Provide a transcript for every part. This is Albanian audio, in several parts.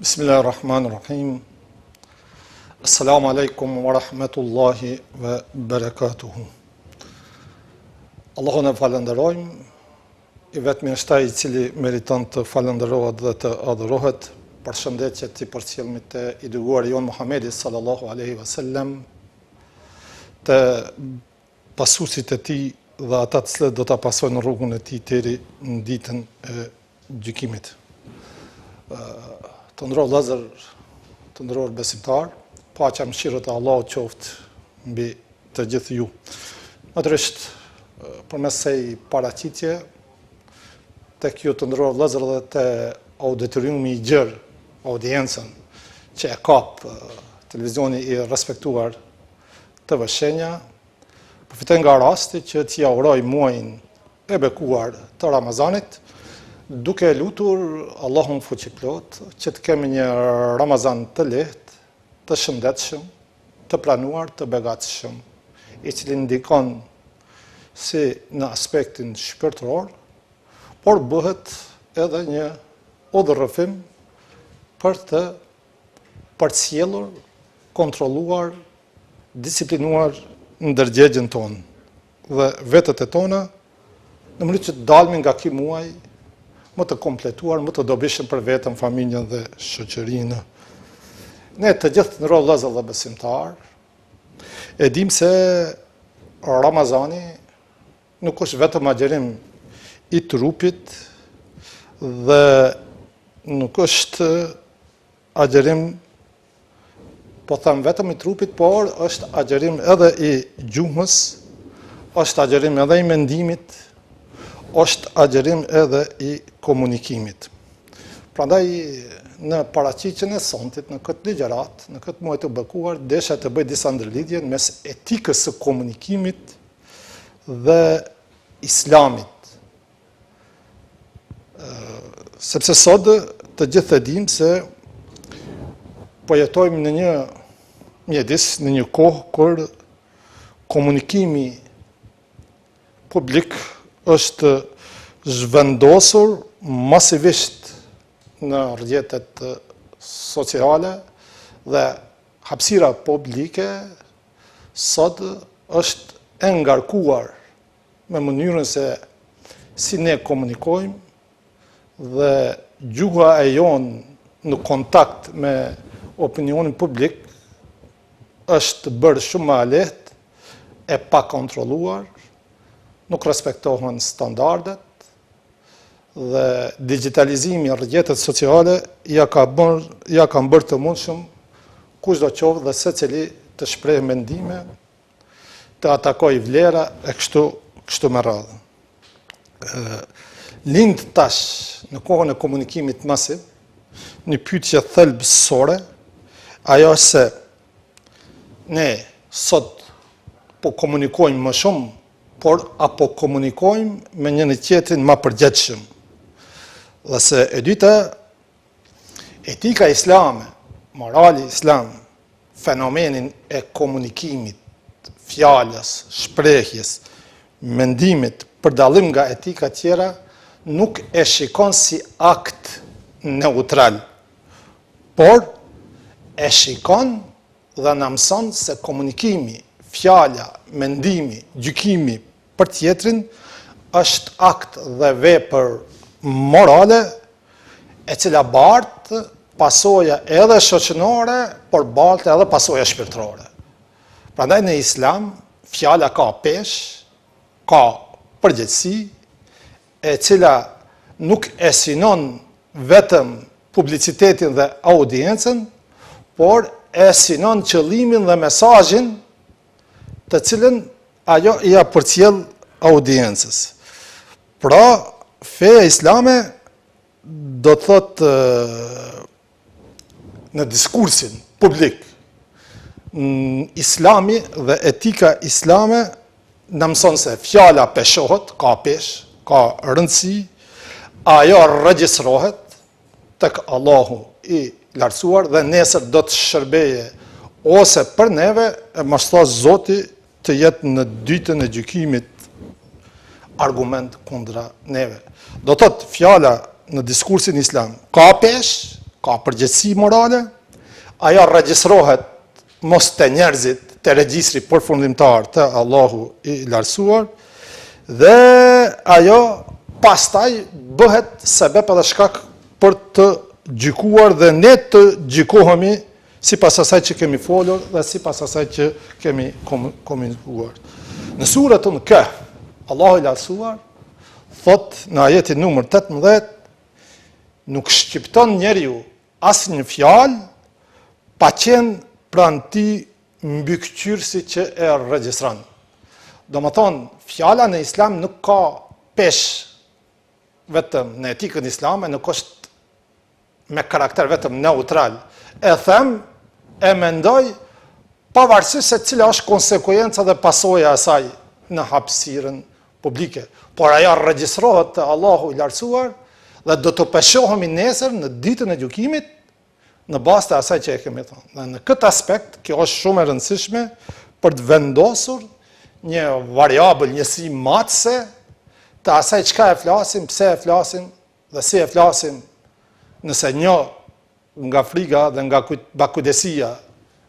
Bismillahirrahmanirrahim. Assalamu alaikum wa rahmetullahi wa barakatuhu. Allahun e falënderojmë, i vetmi është ai i cili meriton të falënderohet dhe të adhurohet. Përshëndetjet i përcjellim te i dërguari jonë Muhamedi sallallahu alaihi wasallam, te pasuesit e tij dhe ata të cilët do ta pasojnë rrugën e tij deri në ditën e gjykimit. Të nderuar vëllezër, të nderuar besimtarë, paqja mëshira e Allahut qoftë mbi të gjithë ju. Natyrisht, përmes kësaj paraqitje, tek ju të nderuar vëllezër dhe te auditoriumi i gjerë, audiencën që e kap televizioni i respektuar TV Shenja, përfitoj nga rasti që t'ia uroj muajin e bekuar të Ramazanit, duke e lutur Allahun fuqiplotë që të kemi një Ramazan të lehtë, të shëndetshëm, të pranuar, të begatshëm, i cili ndikon si në aspektin shpirtëror, por bëhet edhe një udhërrëfim për të përcjellur, kontrolluar, disiplinuar ndërgjegjen tonë dhe vetet e tona në mënyrë që të dalim nga ky muaj më të kompletuar, më të dobishëm për veten, familjen dhe shoqërinë. Ne të gjithë të nderuar vëllezër dhe besimtarë, e dimë se Ramazani nuk është vetëm agjërim i trupit dhe nuk është agjërim po them vetëm i trupit, por është agjërim edhe i gjuhës, është agjërim edhe i mendimit, është agjërim edhe i komunikimit. Prandaj në paraqitjen e sontit, në këtë ligjëratë, në këtë muaj të bekuar, desha të bëj disa ndërlidhje mes etikës së komunikimit dhe islamit. Sepse sot të gjithë e dimë se po jetojmë në një mjedis, në një kohë kur komunikimi publik është zhvendosur masivisht në rrjetet sociale dhe hapësira publike sot është e ngarkuar me mënyrën se si ne komunikojmë dhe gjuha e jonë në kontakt me opinionin publik është bërë shumë më e lehtë, e pakontrolluar, nuk respektohen standardet dhe digjitalizimi i rrjetet sociale ia ka bërë, ia kanë bërë të mundshëm kushdo qoftë dhe secili të shprehë mendime të atakojë vlera e kështu, kështu me radhë. Lind tash në kohën e komunikimit masiv, një pyetje thelbësore, ajo se ne sot po komunikojmë më shumë, por a po komunikojmë me njëri-tjetrin ma përgjegjshëm. Dhe se e dyta, Etika islame, morali islam, fenomenin e komunikimit, fjalës, shprehjes, mendimit, për dallim nga etika tjera, nuk e shikon si akt neutral, por e shikon dhe na mëson se komunikimi, fjala, mendimi, gjykimi për tjetrin është akt dhe vepër morale e cila bart pasoja edhe shoqënore, por bart edhe pasoja shpirtërore. Prandaj në Islam fjala ka peshë, ka përgjegjësi, e cila nuk e synon vetëm publicitetin dhe audiencën, por e synon qëllimin dhe mesazhin të cilën ajo ia përcjell audiencës. Pra, feja islame do të thotë në diskursin publik, islami dhe etika islame na mëson se fjala peshohet, ka peshë, ka rëndësi, ajo regjistrohet tek Allahu i lartësuar dhe nesër do të shërbeje ose për neve, e mos thashtë Zoti të jetë në ditën e gjykimit argument kundra neve. Do të thotë fjala në diskursin islam ka peshë, Ka përgjegjësi morale, ajo regjistrohet mos te njerëzit, te regjistri përfundimtar te Allahu i lartësuar, dhe ajo pastaj bëhet sebep edhe shkak për të gjykuar dhe ne të gjykohemi sipas asaj që kemi folur dhe sipas asaj që kemi komunikuar. Në suretun Kehf, Allahu i lartësuar, thotë në ajetin numër 18, nuk shqipton njeriu asnjë fjalë pa qenë pranë tij mbikëqyrësi që e regjistron. Domethënë, fjala në islam nuk ka peshë vetëm në etikën islame, nuk është me karakter vetëm neutral. E them, e mendoj, pavarësisht se cila është konsekuenca dhe pasoja e saj në hapësirën publike. Por ajo regjistrohet te Allahu i lartësuar dhe do të peshohemi nesër në ditën e gjykimit në bazë të asaj që e kemi thënë. Dhe në këtë aspekt, kjo është shumë e rëndësishme për të vendosur një variabël, njësi matëse të asaj çka e flasim, pse e flasim dhe si e flasim, nëse një nga frika dhe nga pakujdesia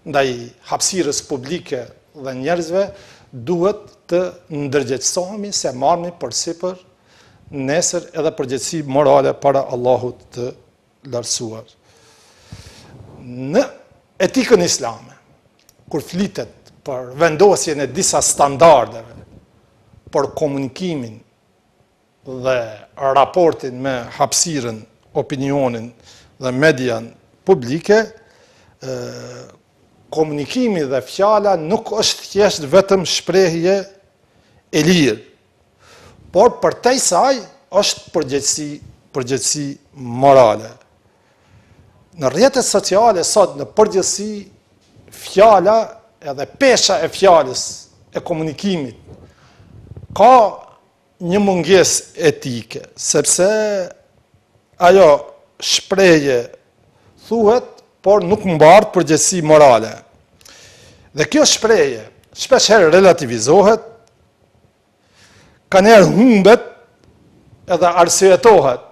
ndaj hapësirës publike dhe njerëzve, duhet të ndërgjegjësohemi se marrim përsipër nesër edhe përgjegjësi morale para Allahut të lartësuar. Në etikën islame, kur flitet për vendosjen e disa standardeve për komunikimin dhe raportin me hapësirën, opinionin dhe median publike, komunikimi dhe fjala nuk është thjesht vetëm shprehje e lirë, por përtej saj është përgjegjësi, përgjegjësi morale. Në rrjetet sociale sot në përgjithësi fjala edhe pesha e fjalës e komunikimit ka një mungesë etike, sepse ajo shprehje thuhet, por nuk mbart përgjegjësi morale. Dhe kjo shprehje shpesh herë relativizohet, kanjëherë humbet edhe arsyetohet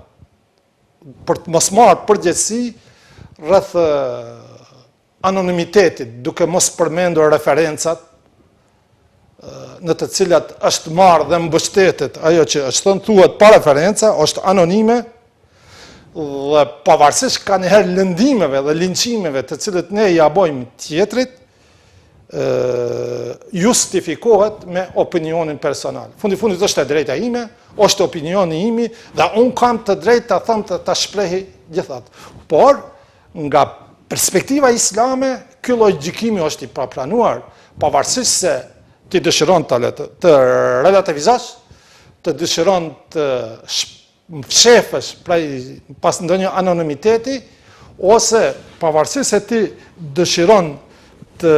për të mos marrë përgjegjësi rreth anonimitetit, duke mos përmendur referencat në të cilat është marrë dhe mbështetet ajo që është thënë, thuhet pa referenca, është anonime dhe pavarësisht kanjëherë lëndimeve dhe linçimeve të cilët ne ia bojmë tjetrit, justifikohet me opinionin personal. Fundi fundit është e drejta ime, është opinioni imi dhe unë kam të drejtë ta them të ta shprehi gjithatë. Por Nga perspektiva islame, ky lloj gjykimi është i papranuar, pavarësisht se ti dëshiron të, të relativizosh, të dëshiron të fshefesh prej pas ndonjë anonimiteti ose pavarësisht se ti dëshiron të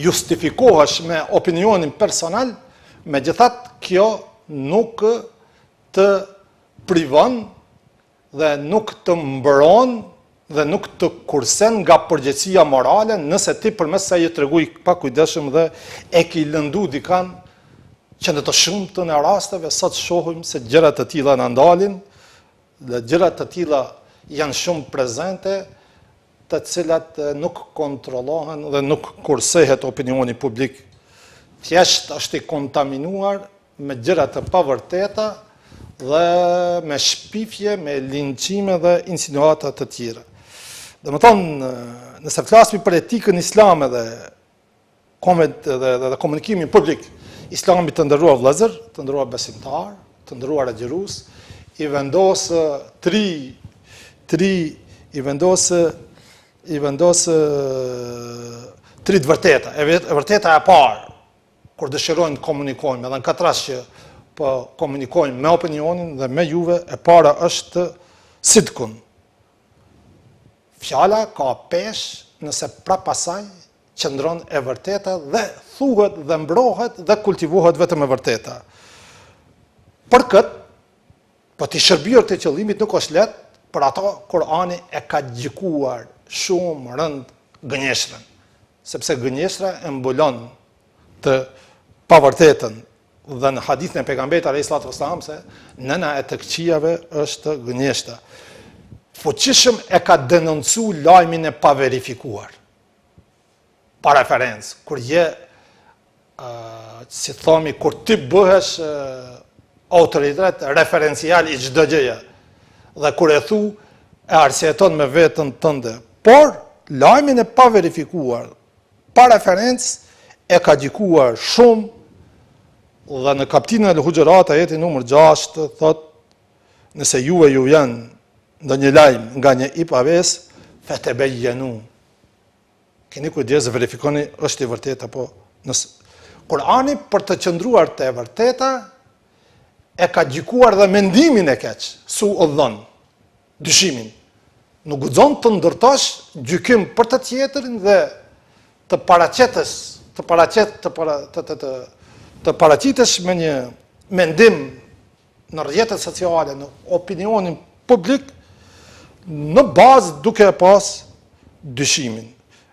justifikohesh me opinionin personal, megjithatë kjo nuk të privon dhe nuk të mbron dhe nuk të kursen nga përgjegjësia morale nëse ti përmes saj je tregu i pakujdesshëm dhe e ki lëndu dikan që në të shumtën e rasteve sot shohim se gjëra të tilla na ndalin dhe gjëra të tilla janë shumë prezente të cilat nuk kontrollohen dhe nuk kursehet opinioni publik. Thjesht është i kontaminuar me gjëra të pavërteta dhe me shpifje, me linçime dhe insinuata të tjera. Domethënë, nëse flasim për etikën islame dhe koment dhe, dhe, dhe komunikimin publik, islami të nderuar vëllezër, të nderuar besimtarë, të nderuar agjërues, i vendos tri, tri, i vendos, i vendos tri të vërteta. E vërteta e parë, kur dëshirojmë të komunikojmë, edhe në këtë rast që po komunikojmë me opinionin dhe me juve, e para është sidkun. Fjala ka peshë nëse prapa saj qëndron e vërteta dhe thuhet dhe mbrohet dhe kultivohet vetëm e vërteta. Për këtë, Po t'i shërbyer këtij qëllimit nuk është lehtë, për ato Kurani e ka gjykuar shumë rëndë gënjeshtrën, sepse gënjeshtra e mbulon të pavërtetën dhe në hadithin e pejgamberit alayhi salatu wasalam se nëna e të këqijave është gënjeshtra. fuqishëm e ka denoncu lajmin e paverifikuar. Pa referencë, kur je, si thomi, kur ti bëhesh autoritet referencial i çdo gjëje, dhe kur e thu, e arsyeton me veten tënde. Por, lajmin e paverifikuar, pa referencë, e ka gjykuar shumë, dhe në kaptinën El Huxhurat, ajeti numër 6, thot, nëse juve ju vjen ndonjë lajm nga një i pabesë, fetebejjenu, Keni kujdes, verifikoni është i vërtetë apo nëse Kurani për të qëndruar te e vërteta e ka gjykuar dhe mendimin e keq, su udh-dhann, dyshimin. Nuk guxon të ndërtosh gjykim për të tjetrin dhe të paraqetës, të paraqet të para, të të të të paraqitesh me një mendim në rrjetet sociale, në opinionin publik, në bazë duke e pas dyshimin.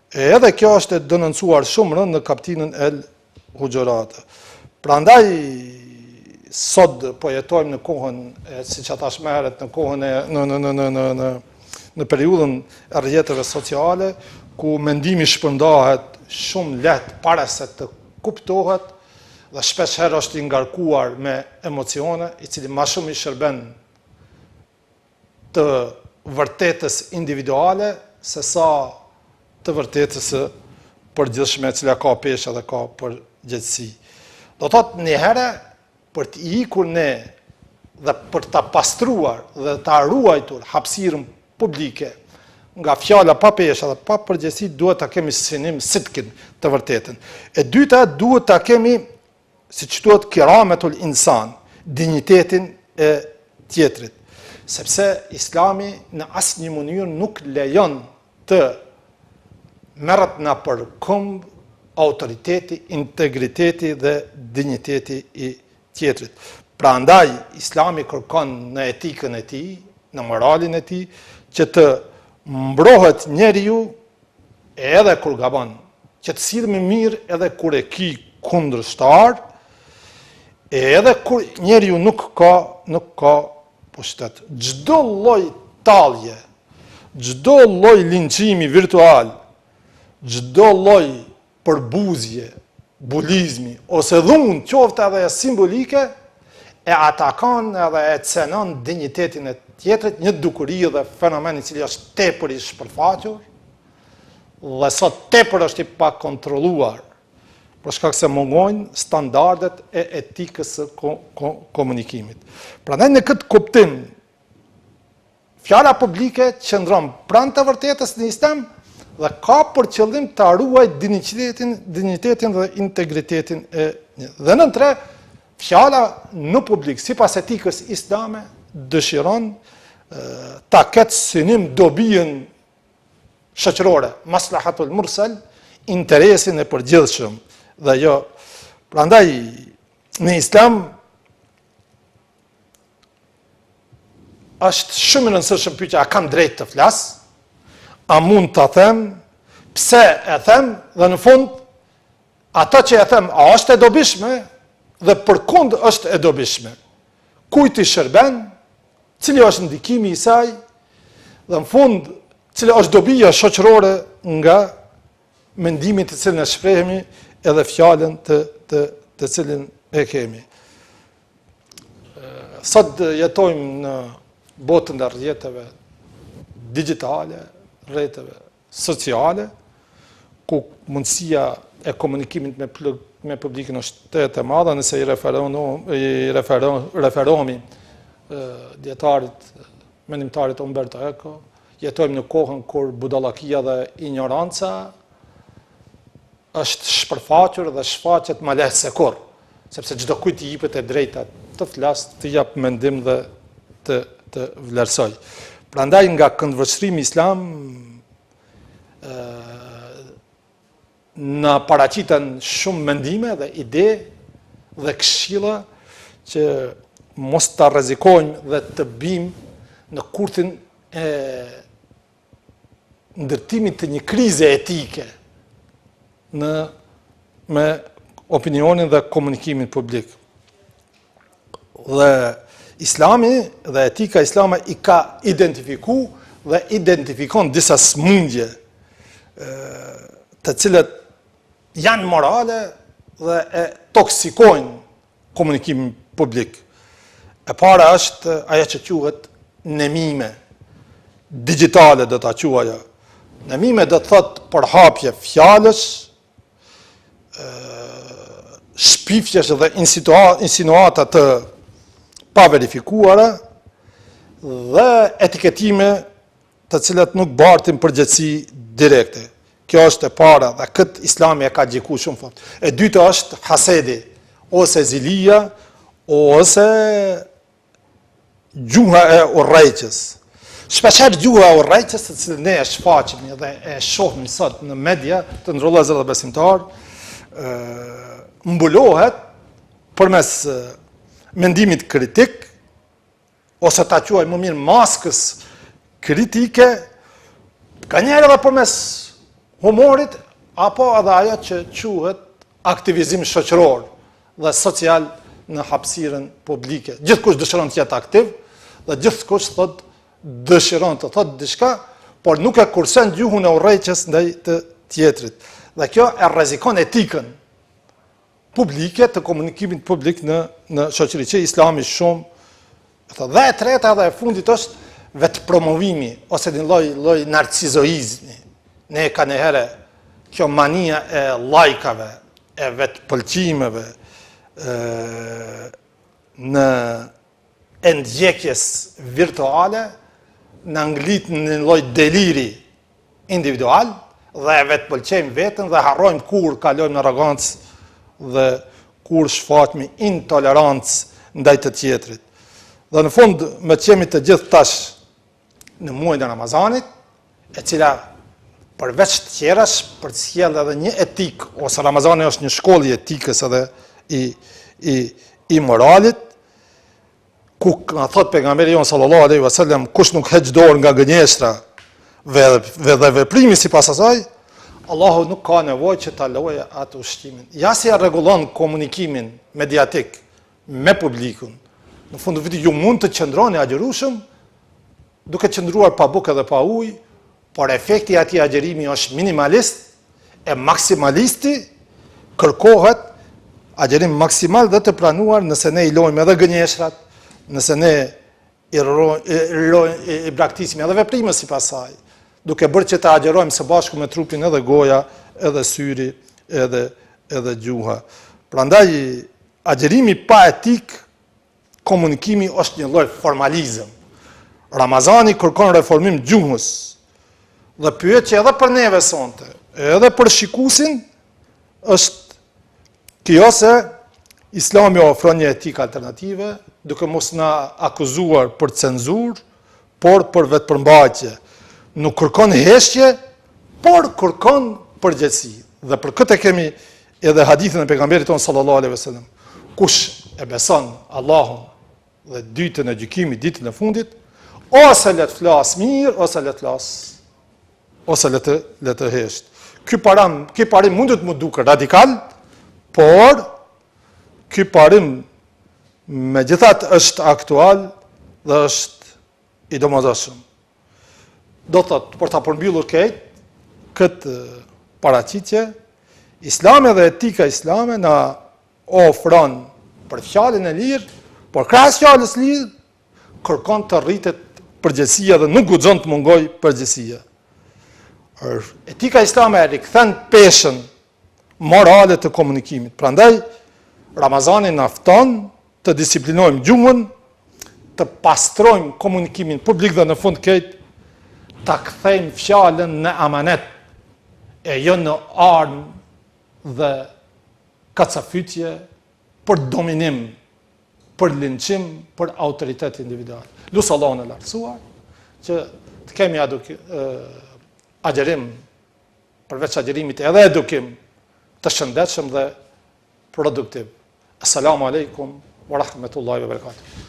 E edhe kjo është e denoncuar shumë rëndë në kaptinën El Huxhurat. Prandaj, sot po jetojmë në kohën, e, siç e thashë më herët, në kohën e, në, në, në, në, në, në, në periudhën e rrjeteve sociale, ku mendimi shpërndahet shumë lehtë para se të kuptohet, dhe shpesh herë është i ngarkuar me emocione, i cili ma shumë i shërben të vërtetës individuale, se sa të vërtetës së përgjithshme e cila ka peshë dhe ka përgjegjësi. Do thotë njëherë për të ikur ne dhe për ta pastruar dhe ta ruajtur hapësirën publike nga fjala pa peshë dhe pa përgjegjësi duhet ta kemi synim sidkin të vërtetën. E dyta duhet ta kemi siç duhet kirametul insan, dinjitetin e tjetrit. Sepse islami në asnjë mënyrë nuk lejon të merret nëpër këmbë autoriteti, integriteti dhe dinjiteti i tjetrit. Prandaj, islami kërkon në etikën e tij, në moralin e tij, që të mbrohet njeriu edhe kur gabon, që të sillemi mirë edhe kur e ki kundërshtar, edhe kur njeriu nuk ka, nuk ka pushtet. Çdo lloj tallje, çdo lloj linçimi virtual, çdo lloj përbuzje, bulizmi ose dhunë, qoftë edhe e simbolike, e atakon edhe e cenon dinjitetin e tjetrit, një dukuri dhe fenomen i cili është tepër i shpërfaqur dhe sot tepër është i pakontrolluar, për shkak se mungojnë standardet e etikës së komunikimit. Prandaj në këtë kuptim Fjala publike qëndron pranë të vërtetës në Islam dhe ka për qëllim ta ruajë dinjitetin, dinjitetin dhe integritetin e një. Dhe nën tre, fjala në publik sipas etikës islame dëshiron ta ketë synim dobinë shoqërore, maslahatul mursal, interesin e përgjithshëm dhe jo. Prandaj në Islam është shumë i rëndësishëm pyetja a kam drejt të flas? A mund ta them? Pse e them? Dhe në fund ato që e them, a është e dobishme dhe për kund është e dobishme? Kujt i shërben? Cili është ndikimi i saj? Dhe në fund, cila është dobia shoqërore nga mendimi të cilin e shprehemi edhe fjalën të të të cilin e kemi. Sot jetojmë në botën e rrjeteve digjitale, rrjeteve sociale, ku mundësia e komunikimit me plug, me publikun është tejet e madhe, nëse i referohemi i referohemi dijetarit, mendimtarit Umberto Eco, jetojmë në kohën kur budallakia dhe injoranca është shpërfaqur dhe shfaqet më lehtë se kurrë, sepse çdokujt i jepet e drejta të flasë, të japë mendim dhe të të vlerësojë. Prandaj nga këndvështrimi islam ë na paraqiten shumë mendime dhe ide dhe këshilla që mos ta rrezikojmë dhe të bimë në kurthin e ndërtimit të një krize etike në me opinionin dhe komunikimin publik. Dhe islami dhe etika islame i ka identifiku dhe identifikon disa smundje të cilat janë morale dhe e toksikojnë komunikimin publik. E para është ajo që quhet nemime, digjitale do ta quaja. Nemime do të thotë përhapje fjalësh, shpifjesh dhe insinuata të paverifikuara dhe etiketime të cilat nuk bartin përgjegjësi direkte. Kjo është e para dhe këtë islami e ka gjyku shumë fort. E dyta është hasedi, ose zilia, ose gjuha e urrejtjes. Shpeshherë gjuha e urrejtjes, të cilën ne e shfaqim dhe e shohim sot në media, të nderuar vëllezër dhe besimtarë, mbulohet përmes mendimit kritik, ose ta quaj më mirë maskës kritike, nganjëherë edhe përmes humorit, apo edhe ajo që quhet aktivizim shoqëror dhe social në hapësirën publike. Gjithkush dëshiron të jetë aktiv dhe gjithkush thot dëshiron të thotë diçka, por nuk e kursen gjuhën e urrejtjes ndaj të tjetrit. Dhe kjo e rrezikon etikën publike të komunikimit publik në në shoqëri që Islami shumë e thotë. Dhe e treta dhe e fundit është vetëpromovimi ose një lloj lloj narcizoizmi. Ne kanjëherë kjo mania e lajkave, e vetëpëlqimeve, ë në e ndjekjes virtuale na nglit në një lloj deliri individual dhe e vetëpëlqejmë veten dhe harrojmë kur kalojmë në arrogancë dhe kur shfaqmi intolerancë ndaj të tjetrit. Dhe në fund, meqë jemi të gjithë tash në muajin e Ramazanit, e cila përveç të tjerash përcjell edhe një etikë, ose Ramazani është një shkollë i etikës edhe i, i, i moralit, ku na thot pejgamberi jonë sallallahu alaihi wasallam kush nuk heq dorë nga gënjeshtra dhe dhe, dhe veprimi sipas asaj, Allahu nuk ka nevojë që ta lojë atë ushqimin. Ja si e rregullon komunikimin mediatik me publikun. Në fund të vitit ju mund të qëndroni agjërueshëm duke qëndruar pa bukë dhe pa ujë, por efekti i atij agjërimi është minimalist e maksimalisti kërkohet agjërim maksimal dhe të pranuar nëse ne i lojmë edhe gënjeshtrat, nëse ne i, ro, i, ro, i, i braktisim edhe veprimet sipas saj, duke bërë që të agjërojmë së bashku me trupin edhe goja, edhe syri, edhe, edhe gjuha. Prandaj, agjërimi pa etikë Komunikimi është një lloj formalizëm. Ramazani kërkon reformim gjuhës. Dhe pyetja edhe për neve sonte, edhe për shikusin është kjo se Islami ofron një etikë alternative, duke mos na akuzuar për cenzurë, por për vetëpërmbajtje. Nuk kërkon heshtje, por kërkon përgjegjësi. Dhe për këtë kemi Edhe hadithin e pejgamberit tonë sallallahu alaihi wasallam, kush e beson Allahun dhe ditën e gjykimit, ditën e fundit, ose le të flasë mirë, ose le të flasë ose le të le të hesht. Ky parim, ky parim mundet m'u dukë radikal, por ky parim megjithatë është aktual dhe është i domosdoshëm. Do të thotë, për ta përmbyllur krejt këtë paraqitje, Islami dhe etika islame na ofron për fjalën e lirë, por krahas fjalës lirë kërkon të rritet përgjegjësia dhe nuk guxon të mungojë përgjegjësia. Etika islame e rikthen peshën morale të komunikimit. Prandaj Ramazani na fton të disiplinojmë gjuhën, të pastrojmë komunikimin publik dhe në fund krejt ta kthejmë fjalën në amanet e jo në armë dhe kacafytje për dominim, për linçim, për autoritet individual. Lus Allahun e lartësuar që të kemi agjërim përveç agjërimit edhe edukim të shëndetshëm dhe produktiv. Assalamu alaikum wa rahmetullahi wa barakatuh.